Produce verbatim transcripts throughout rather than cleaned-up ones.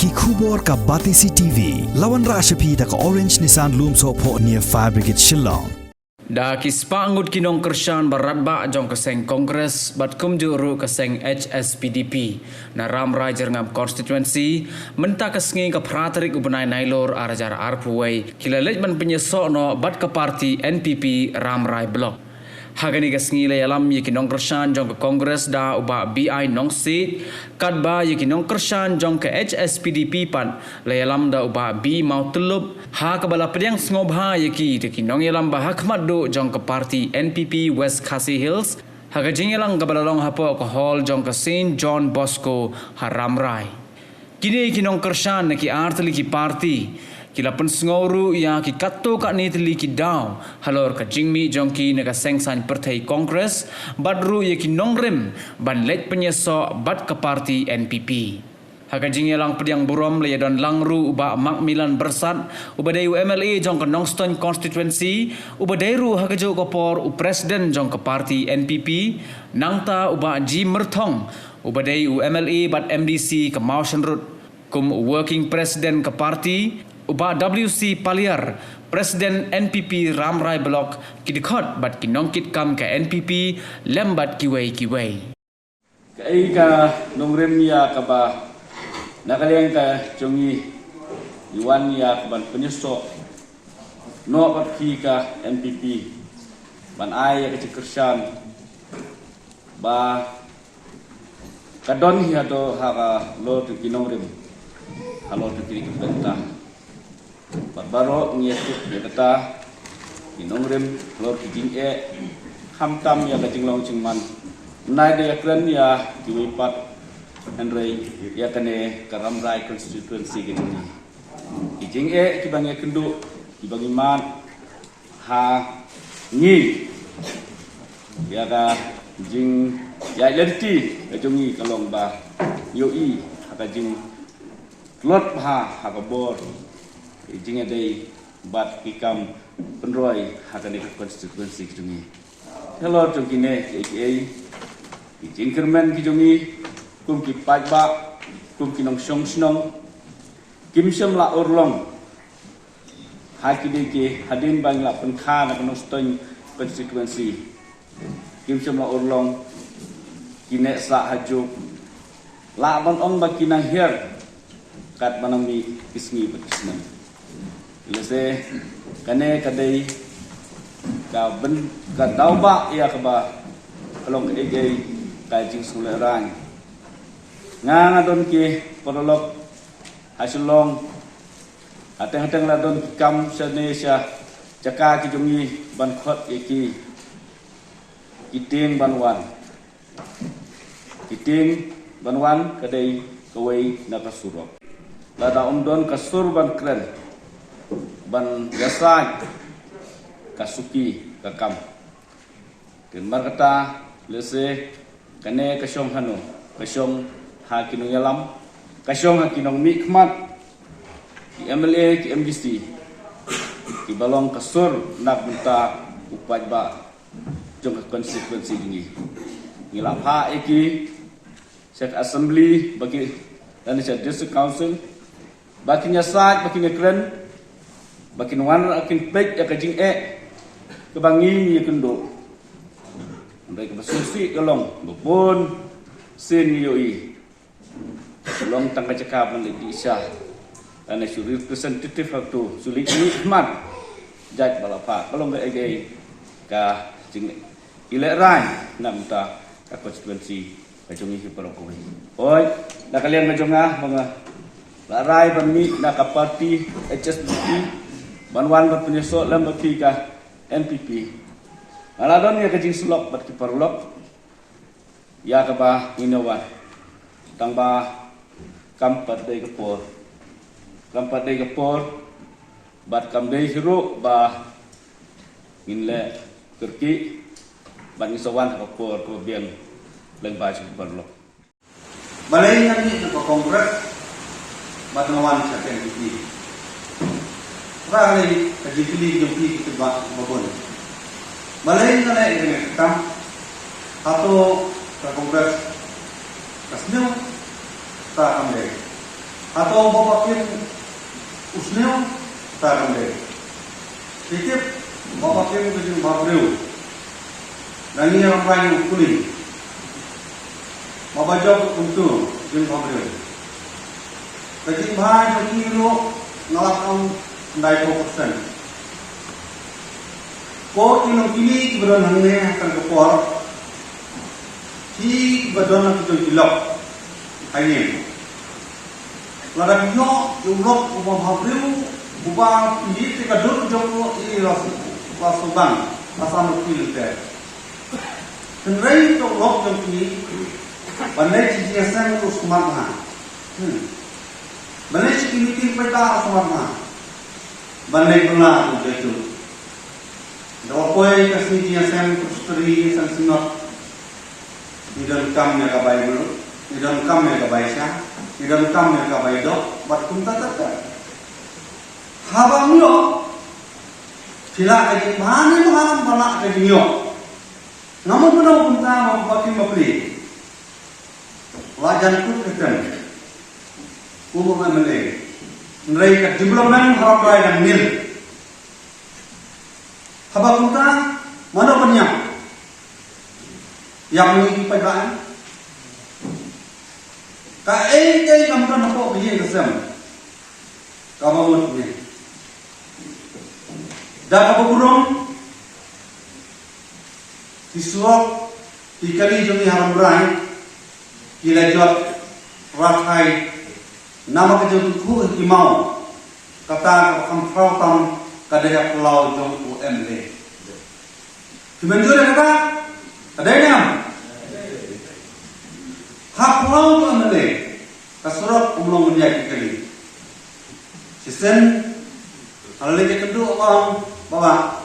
Ki khubor ka Batesi T V. La wanrah sha phi da ka Orange Nissan Lumsohphoh near Fire Brigade Shillong. Da ki spah ngut ki nongkyrshan ba radbah jong ka seng Congress bad kumjuh ruh ka seng H S P D P na Ramrai Jyrngam Constituency, mynta ka sngi ka phra tarik u bnai Nailur ar hajar arphew wei, ki la leit ban pynïasoh noh bad ka party N P P Ramrai Block. Ha kane ka sngi la ïalam ïa ki nongkyrshan jong ka Congress da u Bah B I Nongsiej, katba ïa ki nongkyrshan jong ka H S P D P pat la ïalam da u Bah B Mawtyllup, ha kaba la pdiang sngewbha ïa ki da ki nongïalam ba ha khmat duh jong ka party N P P West Khasi Hills, ha ka jingïalang kaba la long hapoh ka hall jong ka Saint John Bosco ha Ramrai. Kine ki nongkyrshan na ki artylli ki party ki la pynsngew ruh ïa ki katto katne tylli ki daw halor ka jingmih jong ki na ka seng saiñ pyrthei Congress, bad ruh ïa ki nongrim ban leit pynïasoh bad ka party N P P. Ha ka jingïalang pdiang burom la ïadon lang ruh u Bah Macmillan Byrsat, uba dei u M L A jong ka Nongstoiñ Constituency, uba dei ruh ha kajuh ka por u president jong ka party N P P, nangta u Bah G Myrthong, uba dei u M L A bad M D C ka Mawsynrut, kum u working president ka party, u Bah W C Paliar, president N P P Ramrai Block, ki dkhot bad ki nongkitkam ka N P P, lem bad kiwei kiwei. Kaei ka nongrim ïa kaba na ka liang ka jong ngi, ngi wan ïa ka ban pynïasoh noh bad phi ka N P P, ban ai ïa ka jingkyrshan ba ka don hi hato ha ka lor tu ki nongrim, ha lor tu ki bynta. Bad baroh ngi ïathuh ïa kata ki nongrim halor ki jingeh, khamtam ïa ka jinglong jingman. Nai da ïakren ïa kiwei pat, hynrei ïa kane ka Ramrai constituency ka jong ngi. Ki jingeh kiba ngi ïakynduh, kiba ngi mad ha ngi, ïa ka jingïaid lynti ka jong ngi ka long ba ïohi ha ka jing tlot bha ha ka bor, ka jingïadei bad ki kam pynroi ha kane ka constituency ka jong ngi. Halor jong kine kiei kiei, ki jingkyrmen ki jong ngi kum ki paidbah, kum ki nongshong shnong, kim shym la urlong ha kine ki hadien ba ngi la pynkha na ka Nongstoiñ constituency. Kim shym la urlong ki neh sah ha juk, lah ban ong ba ki nang hiar katba nang mih ki sngi bad ki snem. Lehse kane ka dei ka byn, ka daw ba ïa kaba ka long kaei kaei ka jingsngewlehraiñ. Nga nga don ki paralok ha Shillong, hateng hateng la don ki kam shane sha jaka ki jong ngi ban khot ïa ki, ki tieng ban wan. Ki tieng ban wan ka dei kawei na ka surok. Lada ym don ka sur ban kren, ban ïasaid, ka suki ka kam. Te namar kata, lehse kane ka shong hano, ka shong ha ki nongïalam, ka shong ha ki nongmihkhmat, ki M L A, ki M D C, kiba long ka sur na ka bynta u paidbah jong ka constituency jong ngi. Ngi la phah ïa ki sha ka assembly, ba ki, lane sha district council, ba kin ïasaid, ba kin ïakren, ba kin wan, ba kin peit ïa ka jingeh kaba ngi ngi ïakynduh. Hynrei kaba sngewsih ka long ba bun sien ngi ïohi long tang ka jaka ban leit dih sha, lane shu representative ha uto, shu leit mihkhmat. Jait ba la phah, ka long kaei kaei ka jingïalehrain na ka bynta ka constituency ka jong ngi hi baroh kawei. Hooid, na ka liang ka jong nga, ba nga la rai ban mih na ka party H S P D P, ban wan ban pynïasoh lem bad phi ka N P P. Nga la don ïa ka jingsyllok bad ki paralok ïa kaba ngin ïa wan, tang ba kam pat dei ka por, kam pat dei ka por, bad kam dei hi ruh ba ngin leh kyrkieh, bad ngin sa wan ha ka por kaba biang lyngba jong ki paralok. Balei nga mih na ka Congress bad nga wan sha ka N P P? Balei ka jingkylli jong phi ki paidbah ba bun? Balei nga leh ïa kane ka kam? Hato ka Congress ka sniew, ka kam dei? Hato ba ba kin u sniew ta kan dei. Ki tip ba ba kin ka jingbhabriew. Da ngi ram rai u kuli. Ba ba jop kumtu jingbhabriew. Ka jingbha jong ki ruh nga lah ong khyndai phew percent. Ko ki nongkynnoh kiba don hangne ha kane ka por. Kiba don ha ki jong ki lok. Hangne. Lada ki ïoh ïa u lok uba bhabriew, uba ïeit ïa ka dur jong u, i la shu, la shu bang, la sam u pil te. Hynrei ïa u lok jong ki, ban leit sha jingïaseng u smat bha. Hmm. Ban leit sha ki meeting paidbah u smat bha. Ban leit bylla u jaitu. Da poi ka sngi jingïaseng, Presbytery, ïaseng Synod. Ngi donkam ïa ka bai mluh, ngi donkam ïa ka bai sha, ngi donkam ïa ka bai dok, bad kumta ter ter. Haba ym ïoh, phi lah ka jingbha ne ba ngam ba lah ka jingïoh. Ngam mut ban ong kumta ba kim bapli. La jan kut ka tem. Kum u M L A. Hynrei ka development ha Rambrai dang nil. Haba kumta, mano ban ïap? Ïap ngi ki paidbah. Kaei kaei kam don hapoh ka ïing ka sem. Kaba mut ngi. Da kaba burom, ki surok, ki kali jong ngi ha Rambrai, ki la jot rathai, namar ka jingkyrkhu ki maw, kata kaba kham khraw tam ka dei ka khlaw jong u M L A. Phi mynjur ïa kata? Ka dei ne em? Ha khlaw jong u M L A, ka surok um long ban ïaid ki kali. Shisien, ha la leit ïakynduh u ong, Baba,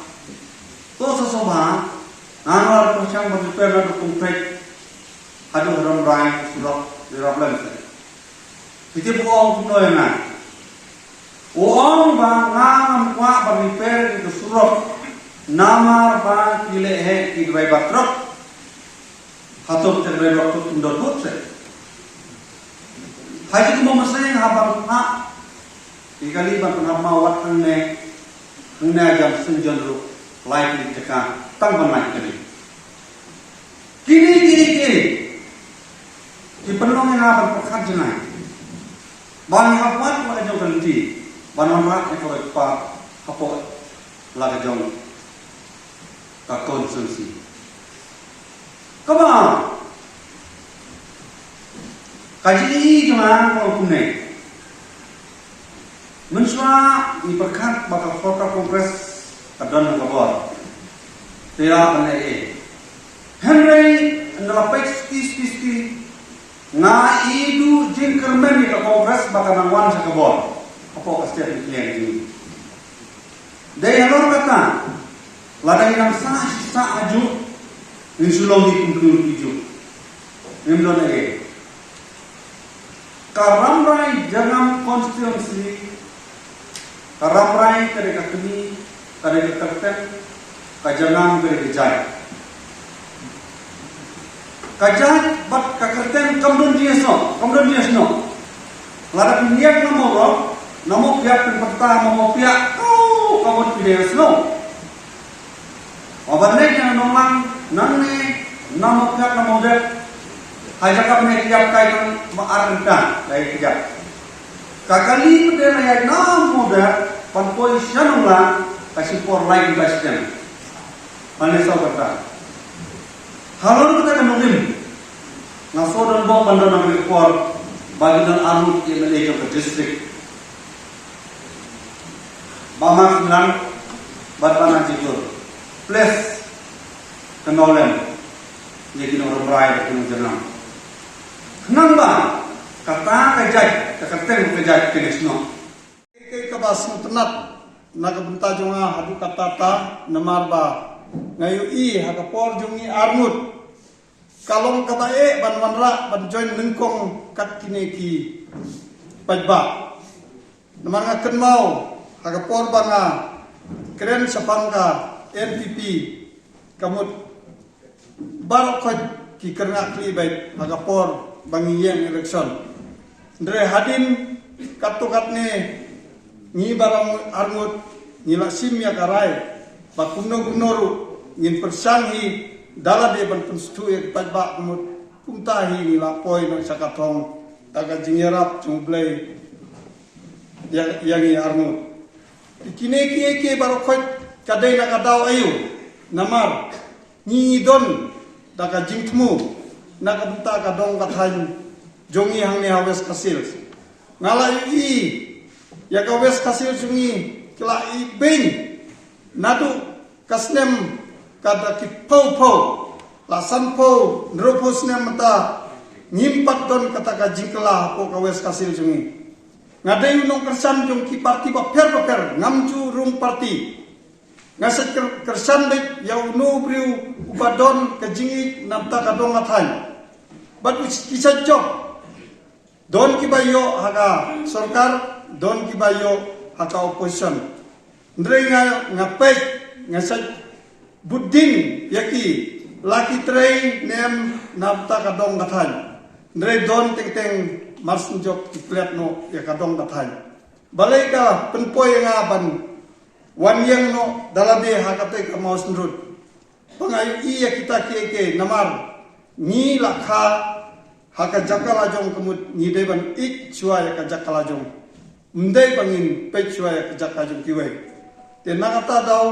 to sngewbha, nga la pyrshang ban repair na Dukung Trek haduh Rambrai, surok, dei rap lem se. Phi tip u ong kumno ïa nga. U ong ba nga ngam kwah ban repair ïa ka surok namar ba ki leh heh ki driver truck. Hato ki driver truck kim don bud se. Ha ki kumba maseng ha ban phah ki kali ban pynhap maw wat hangne, hangne ha Junction ruh lai tylli ki jaka tang ban lai kali. Kine kiei kiei ki pynlong ïa nga ban pyrkhat jingai ba ngi hap wad la ka jong ka lynti ban wanrah ïa ka bai kpa hapoh la ka jong ka constituency. Kaba ka jingïohi jong nga ka long kumne. Mynshuwa ngi pyrkhat ba ka sorkar Congress ka don ha ka bor. Te ïa ban leh ei. Hynrei ynda la peit suki suki suki, nga i duh jingkyrmen ïa ka Congress ba ka nang wan sha ka bor hapoh ka state ngi. Dei halor kata, lada ngi nang sah shi sah hajuh, ngin shu long hi kumjuh kumjuh. Ngim don ei. Ka Rambrai Jyrngam constituency, ka Rambrai ka dei ka kmie, ka dei ka kyrteng, ka Jyrngam ka dei ka jait. Ka jait bad ka kyrteng kam don jingïasnoh, kam don jingïasnoh. Lada phi niat na Mawroh, na Mawpiat phin pyrta na Mawpiat, oh, ka mut phi dei snoh. Haba leit na Nonglang, nangne, na Mawpiat na Mawdep, ha jaka phi dei ka jait kai tang ba ar kynta, dei ka jait. Ka kali phi dei na ïaid na Mawdep, ban poi sha Nonglang, ka shim por lai kynta shitem. Ban leit saw kynta. Halor kata ka nongrim, nga sngewdon bok ban don ha kane ka por ba ki don arngut ki M L A jong ka district. Bah Mark Shynglang bad Bah Nang Jingtur. Please, kynmaw lem ïa ki nong Rambrai bad ki nong Jyrngam. Khnang ba kata ka jait, ka kyrteng ka jait kan ïasnoh. Kaei kaba sngewtynnat na ka bynta jong nga haduh katta, namar ba nga ïohi ha ka por jong ngi arngut ka long kaba eh ban wanrah ban join nyngkong kat kine ki paidbah. Namar nga kynmaw ha ka por ba nga kren shaphang ka N P P, ka mut baroh khoit ki kyrngah khlieh beit ha ka por ba ngi ïeng election. Hynrei hadien Katto katne ngi baroh arngut ngi la shim ïa ka rai ba kumno kumno ruh ngin pyrshang hi da lade ban pynsngewthuh ïa ki paidbah ka mut kumta hi ngi la poi noh sha ka thong da ka jingïarap jong U Blei ïa, ïa ngi arngut. Te kine kiei kiei baroh khoit ka dei na ka daw aïu, namar ngi don da ka jingthmu na ka bynta ka dong ka thaiñ jong ngi hangne ha West Khasi Hills. Nga la ïohi ïa ka West Khasi Hills jong ngi ki la ibeiñ naduh ka snem ka da ki phew phew, la san phew, hynriew phew snem mynta ngim pat don kata ka jingkylla hapoh ka West Khasi Hills jong ngi. Nga dei u nongkyrshan jong ki parti bapher bapher, ngam ju rung parti. Nga sa kyr-, kyrshan beit ïa uno u briew uba don ka jingïeit na bynta ka dong ka thaiñ. Bad u ki sa jop. Don kiba ïoh ha ka sorkar, don kiba ïoh ha ka opposition. Hynrei nga, nga peit, nga sa bud dien ïa ki, la ki trei ne em na bynta ka dong ka thaiñ. Hynrei don teng teng mar shu jop ki klet noh ïa ka dong ka thaiñ. Balei ka pynpoi ïa nga ban wan ïeng noh da lade ha katei ka Mawsynrut? Ba nga ïohi ïa kita kiei kiei namar ngi la kha ha ka jaka la jong ka mut ngi dei ban ïeit shuwa ïa ka jaka la jong. Ym dei ba ngin peit shuwa ïa ka jaka jong kiwei. Te na kata daw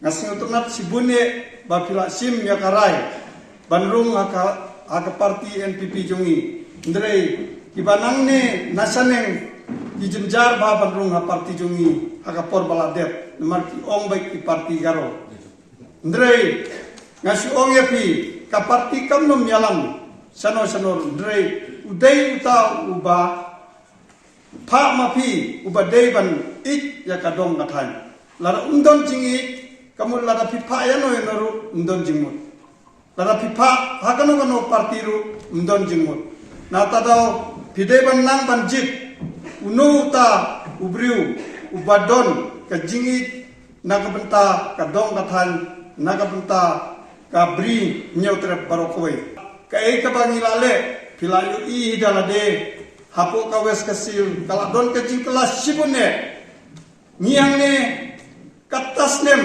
nga sngewtynnat shibun eh ba phi la shim ïa ka rai ban rung ha ka, ha ka parti N P P jong ngi. Hynrei kiba nangne na shaneng ki jynjar bha ban rung ha parti jong ngi ha ka por ba la dep. Namar ki ong beit ki parti Garo. Hynrei nga shu ong ïa phi, ka parti kam nym ïalam shano shano, hynrei u dei uta uba phah ma phi uba dei ban ïeit ïa ka dong ka thaiñ. Lada ym don jingïeit, ka mut lada phi phah ïano ïano ruh ym don jingmut. Lada phi phah ha kano kano parti ruh ym don jingmut. Na kata daw phi dei ban nang ban jied uno uta u briew uba don ka jingïeit na ka bynta ka dong ka thaiñ, na ka bynta ka Bri Hynñiewtrep baroh kawei. Kaei kaba ngi la leh, phi la ïohi hi da lade, hapoh ka West Khasi Hills ka la don ka jingkylla shibun eh. Ngi hangne katta snem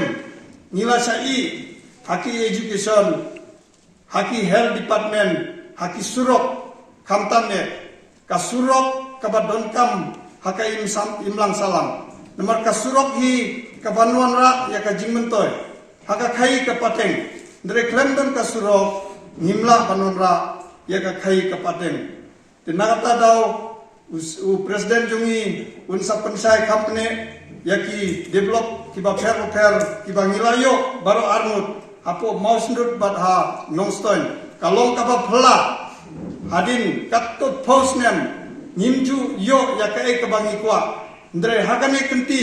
ngi la shah ïeh ha ki education, ha ki health department, ha ki surok, khamtam eh ka surok kaba donkam ha ka imsam, imlang sahlang. Namar ka surok hi ka ban wanrah ïa ka jingmyntoi ha ka khaii ka pateng. Hynrei khlem don ka surok ngim lah ban wanrah ïa ka khaii ka pateng. Te na kata daw u, u president jong ngi un sa pynshai kham pyneh ïa ki develop kiba pher bapher kiba ngi la ïoh baroh arngut hapoh Mawsynrut bad ha Nongstoiñ. Ka long kaba phylla. Hadien katto phew snem ngim ju ïoh ïa kaei kaba ngi kwah. Hynrei ha kane kynti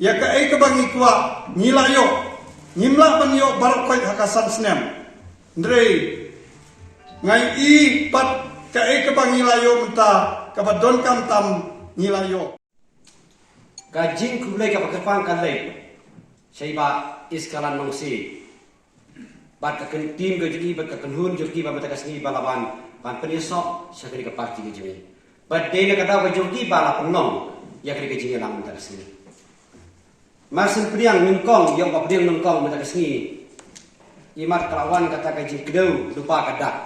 ïa kaei kaba ngi kwah ngi la ïoh. Ngim lah ban ïoh baroh khoit ha ka san snem. Hynrei nga ïohi pat kaei kaba ngi la ïoh mynta, kaba donkam tam ngi la ïoh. Ka jingkhublei kaba kyrpang ka leit sha i Bah Iskalan Nongsi bad ka kynteam ka jong i bad ka kynhun jong ki ba mynta ka sngi ba la wan ban pynïasoh sha kane ka parti ka jong i. Bad dei na ka daw ka jong ki ba la pynlong ïa kane ka jingïalang mynta ka sngi. Mar syn pdiang nyngkong, ïoh ba pdiang nyngkong mynta ka sngi. Imat ka la wan kata ka jingkdew lypa ka dak.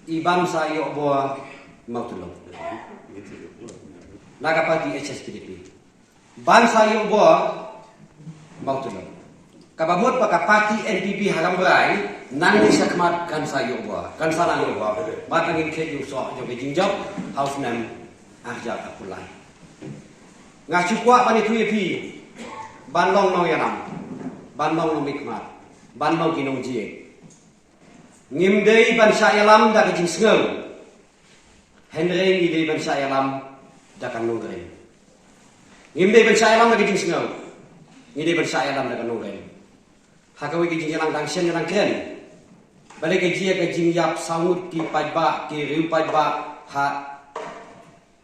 I Ban Sa Ïoh Bor Mawtulop na ka parti H S P D P. Ban Sa Ïoh Bor Mawtulop. Kaba mut ba ka parti N P P ha Rambrai nangne shakhmat kan sa ïoh bor, kan sa nang ïoh bor. Bad ngin khet ïa u soh jong ka jingjop ha u snem ar hajar arphew lai. Nga shu kwah ban ïathuh ïa phi ban long nongïalam, ban long nongmihkhmat, ban long ki nongjied. Ngim dei ban shah ïalam da ka jingsngew, hynrei ngi dei ban shah ïalam da ka nongrim. Ngim dei ban shah ïalam da ka jingsngew, ngi dei ban shah ïalam da ka nongrim. Ha kawei ka jingïalang dang shen dang kren, balei ka jia ka jingïap saw ngut ki paidbah, ki riew paidbah ha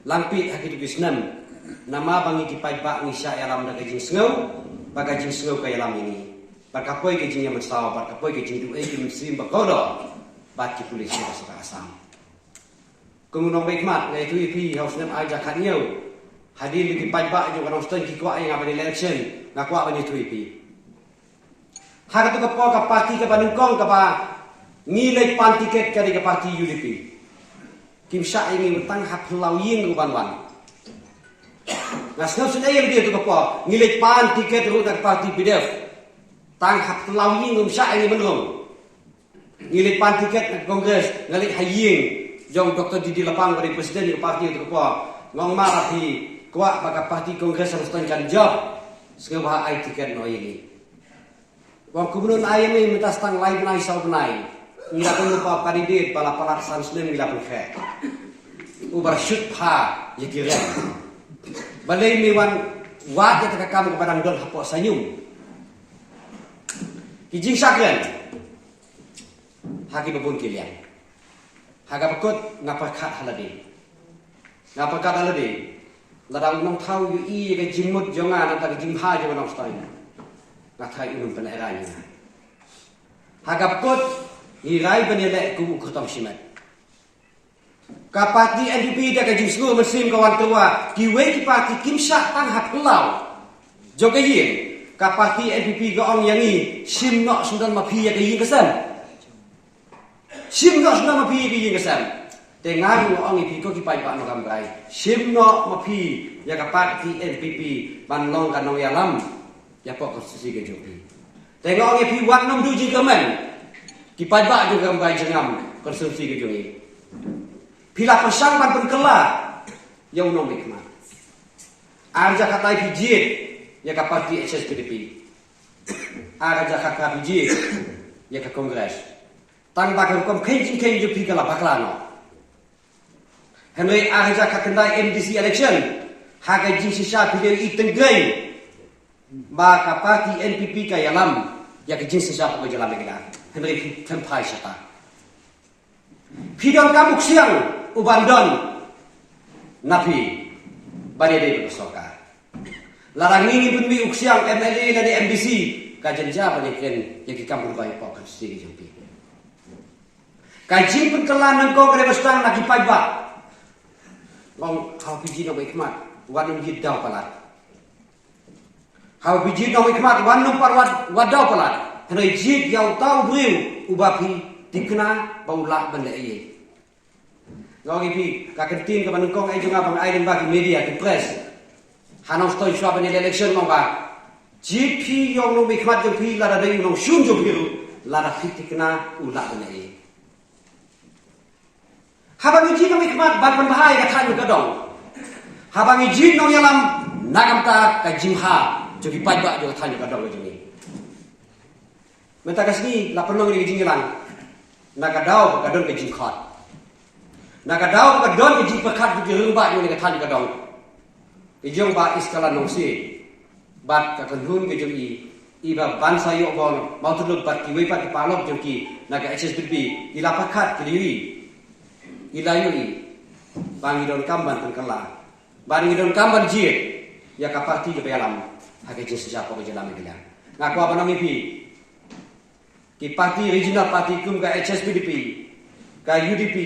Langpih ha kito ki snem. Namar ba ngi ki paidbah ngi shah ïalam da ka jingsngew, ba ka jingsngew ka ïalam ïa ngi. Bad ka poi ka jingïamynsaw, bad ka poi ka jingduh ei ki mynsiem ba kordor bad ki pulit sha ka sorkar Assam. Kum u nongmihkhmat, nga ïathuh ïa phi ha u snem ar hajar khathynñiew, hadien ba ki paidbah jong ka Nongstoiñ ki kwah ïa nga ban ïaleh election, nga kwah ban ïathuh ïa phi. Ha katu ka por ka parti kaba nyngkong kaba ngi leit pan tiket ka dei ka parti U D P. Kim shah ïa ngi tang ha phyllaw ïing ruh ban wan. Nga sngew sngewsih ïa lade ha katu ka por, ngi leit pan tiket ruh na ka parti P D F, tang ha phyllaw ïing ruh kim shah ïa ngi ban rung. Ngi leit pan tiket na Congress, nga leit ha ïing jong Doctor D D Lapang, ba dei president ka parti ha katu ka por. Nga ong, "Ma, lada phi kwah ba ka parti Congress ha Nongstoiñ kan jop, sngewbha ai tiket noh ïa ngi." Ong, "Kumno yn ai ïa me, mynta sa tang lai bnai saw bnai. Ngi la don u paw candidate ba la palat san snem, ngi la pynkhreh. Uba la shut pha ïa ki rep. Balei me wan wad ïa kata ka kam kaba dang don hapoh Saiñum?" Ki jingshakren ha kiba bun ki liang. Ha kaba kut nga pyrkhat ha lade. Nga pyrkhat ha lade. Lada u nongthaw u ïohi ïa ka jingmut jong nga na ka bynta ka jingbha jong ka Nongstoiñ, nga tharai un ym pyneh rai ïa nga. Ha kaba kut ngi rai ban ïaleh kum u kyrtong shimet. Ka parti N P P da ka jingsngew mynsiem ka wan tyrwa, kiwei ki parti kim shah tang ha phyllaw jong ka ïing. Ka parti N P P ka ong ïa ngi, "Shim noh sngewdon ma phi ïa ka ïing ka sem. Shim noh sngewdon ma phi ïa ka ïing ka sem." Te nga ruh nga ong ïa phi ko ki paidbah nongkam rai, shim noh ma phi ïa ka parti N P P ban long ka nongïalam ïa ka konstituensi ka jong phi. Te nga ong ïa phi, wat nym duh jingkyrmen ki paidbah jong ka Ri Bhoi Jyrngam konstituensi ka jong ngi. Phi la pyrshang ban pynkylla ïa u nongmihkhmat. Ar hajar khatlai phi jied ïa ka parti H S P D P. Ar hajar khatphra phi jied ïa ka Congress. Tang ba ka rukom kheiñ jingkheiñ jong phi ka la bakla noh. Hynrei ar hajar khatkhyndai M D C election, ha ka jingsynshar phi la ïohi teng kren ba ka parti N P P ka ïalam ïa ka jingsynshar hapoh ka jylla Meghalaya. Hynrei phi khlem phai shata. Phi donkam u ksiang uban don na phi ban ïadei bad ka sorkar. Lada ngi ngim pynmih u ksiang M L A lane M D C, ka jynjar ban ïakren ïa ki kam pynroi hapoh ka konstituensi ka jong phi. Ka jingpynkylla nyngkong ka dei ban sdang na ki paidbah. Ong, haba phi jied nongmihkhmat, wat nym jied daw palat. Haba phi jied nongmihkhmat, wat nym pat wad, wad daw palat. Hynrei jied ïa uta u briew uba phi thikna ba u lah ban leh ei ei. Nga ong ïa phi, ka kyntien kaba nyngkong eh jong nga ba nga ai lyngba ki media, ki press ha Nongstoiñ shwa ban ïaleh election, nga ong ba jied phi ïa u nongmihkhmat jong phi, lada dei u nongshun jong phi ruh, lada phi thikna u lah ban leh ei ei. Haba ngi jied nongmihkhmat ban pynbha ïa ka thaiñ ka dong. Haba ngi jied nongïalam, na ka bynta ka jingbha jong ki paidbah jong ka thaiñ ka dong ka jong ngi. Mynta ka sngi la pynlong ïa ka jingïalang. Na ka daw ba ka don ka jingkhot, na ka daw ba ka don ka jingpyrkhat jong ki rangbah jong ka thaiñ ka dong, ka jong Bah East Khasi Nongsiej bad ka kynhun ka jong i, iba ban sa ïoh bor mawtyrluk bad kiwei pat ki paralok jong ki na ka H S P D P, ki la pyrkhat, ki la ïohi, ki la ïohi ba ngi donkam ban pynkylla, ba ngi donkam ban jied ïa ka parti kaba ïalam ha ka jingsynshar hapoh ka jylla Meghalaya. Nga kwah ban ong ïa phi, ki parti, regional party kum ka H S P D P, ka U D P,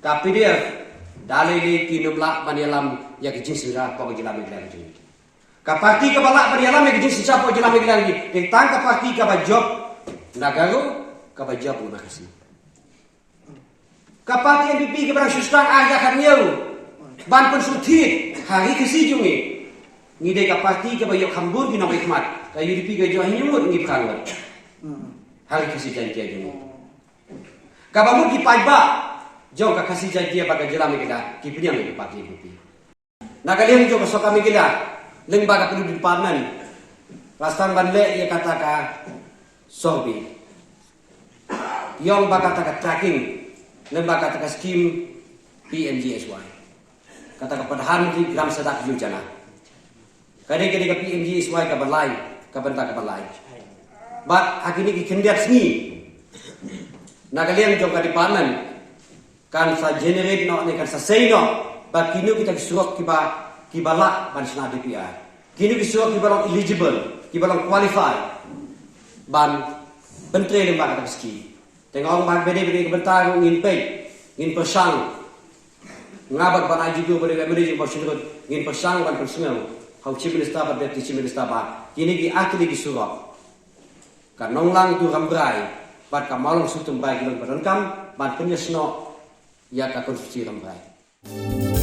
ka P D F, da lei lei kin ym lah ban ïalam ïa ka jingsynshar hapoh ka jylla Meghalaya ka jong ngi. Ka parti kaba lah ban ïalam ïa ka jingsynshar hapoh ka jylla Meghalaya ka jong ngi, dei tang ka parti kaba jop na Garo, kaba jop na Khasi. Ka parti N P P kaba dang shu sdang ar hajar khathynñiew ban pynsngewthuh ha ri Khasi jong ngi. Ngi dei ka parti kaba ïoh kham bun ki nongmihkhmat. Ka U D P ka ïoh hynñiew ngut, ngi phra ngut ha ri Khasi Jaiñtia jong ngi. Kaba mut ki paidbah jong ka Khasi Jaiñtia bad ka jylla Meghalaya ki pynïam ïa ka parti N P P. Na ka liang jong ka sorkar Meghalaya, lyngba ka P W D department, la sdang ban leh ïa kata ka survey, ïa kata ka tracking, lyngba kata ka skim P M G S Y, kata ka Pradhan Mantri Gram Sadak Yojana. Ka dei, ka dei ka P M G S Y kaba lai, ka bynta kaba lai. Bad ha kine ki khyndiat sngi, na ka liang jong ka department, kan sa generate noh ne kan sa sei noh ba kino kita ki surok kiba, kiba lah ban shna D P R, kino ki surok kiba long eligible, kiba long qualify ban pyntrei lyngba kata ka skim. Te nga ong ba ha kaba ïadei bad kane ka bynta ruh ngin peit, ngin pyrshang Nga bad Bah Ajuku bad ïa ka MLA jong Mawshynrut ngin pyrshang ban pynsngew ha u Chief Minister bad Deputy Chief Minister ba kine ki ar tylli ki surok, ka Nonglang to Rambrai bad ka Mawlong Sutnbrai, ki long ba donkam ban pynïasnoh ïa ka konstituensi Rambrai.